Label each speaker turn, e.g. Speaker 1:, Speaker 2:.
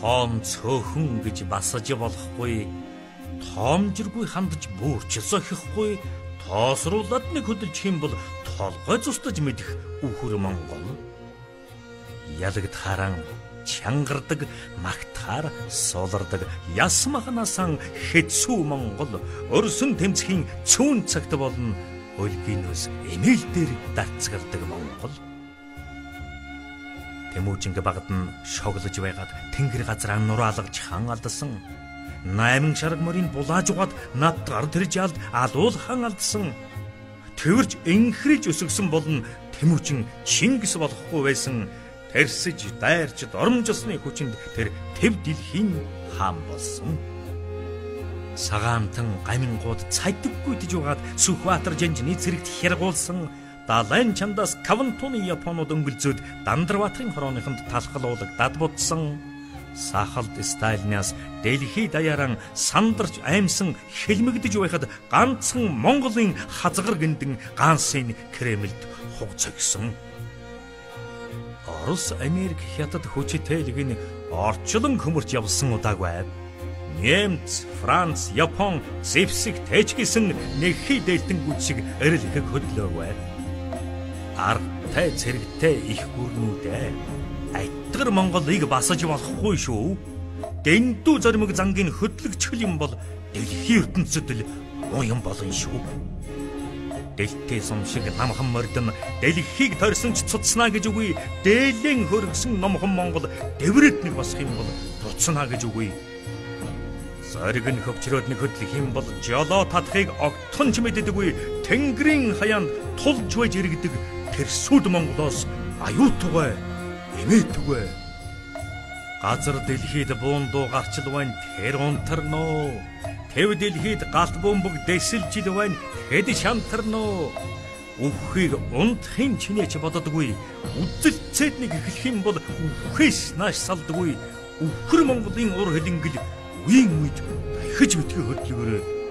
Speaker 1: Тоон цөөхөн гэж басаж болохгүй, тоомжиргүй хандж бүрчил зохихгүй, тоосруулад нэг хөдөлж юм бол толгой зустаж мэдэх үхэр Монгол. Ялагдхааран чангардаг, магтахаар сулардаг, ясмахнасан хэцүү Монгол өрсөн тэмцхийн цүүн цагт болно өлгийнөөс эмээл дээр дарцгалдаг Монгол. Тэмүүжинг багад нь шоглож байгаад тэнгэр газраа нураалгаж хан алдсан. 8 шарг морийг булааж угаад надгар тэр жалд алуул хан алдсан. Тэрч инхрэж өсгсөн болно Тэмүүжин Чингис болохгүй байсан. Тэрсэж дайрч дормжсны хүчинд тэр төв дэлхийн хаан болсон. Сагаантан гамингууд цадаггүй дэж угаад Сүхбаатар жанжны цэрэгт хяргуулсан. Далайн чандаас Кавантуны Японууд өнгөлзөөд Дандарбаатарын хорооныхонд талхалуулаг дадбудсан. Сахалд Сталинаас дэлхий даяаран сандарч аймсан хилмигдэж байхад ганцхан Монголын хазгар гиндэн гансын Кремльд хугацгсан. Орос, Америк, Хятад хүчитээлэг нь орчлон хөмөрч явсан удаагүй. Немц, Франц, Япон зэвсэг тэжгсэн нэхий дээлтэнгүүд шиг эрэлхэг хөдлөөгүй. Аргатай цэрэгтэй их гүрнүүдээ айтгар Монголыг басаж болохгүй шүү. Дэндүү зоримог зангийн хөдлөгчл юм бол дэлхийн ертөнцид л муу юм болно шүү. Дэлтэй сум шиг намхан мордон дэлхийг тойрсон ч цуцнаа гэж үгүй. Дээлэн хөргсөн номхон Монгол дэврэд нэг босох юм бол буцнаа гэж үгүй. Зориг нь хөвчрөөд нэг хөдлөх юм бол жолоо татахыг огтхон ч мэддэггүй. Тэнгэрийн хаяанд тулж байж иргэдэг тэр сүд Монголоос аюутугай, эмээтүгэй. Газар дэлхийд буундуу гарчил байна, тэр унтарноо. Тэв дэлхийд галт бөмбөг дэсэлжил байна, хэд шантарноо. Үххийг унтахын чинээч боддоггүй. Үзэлцээд нэг эхлэх юм бол үхээс нааш салдаггүй. Үхэр Монголын ур хилэнгэл үеийн үед дахиж битгий хөдлөгөөрэй.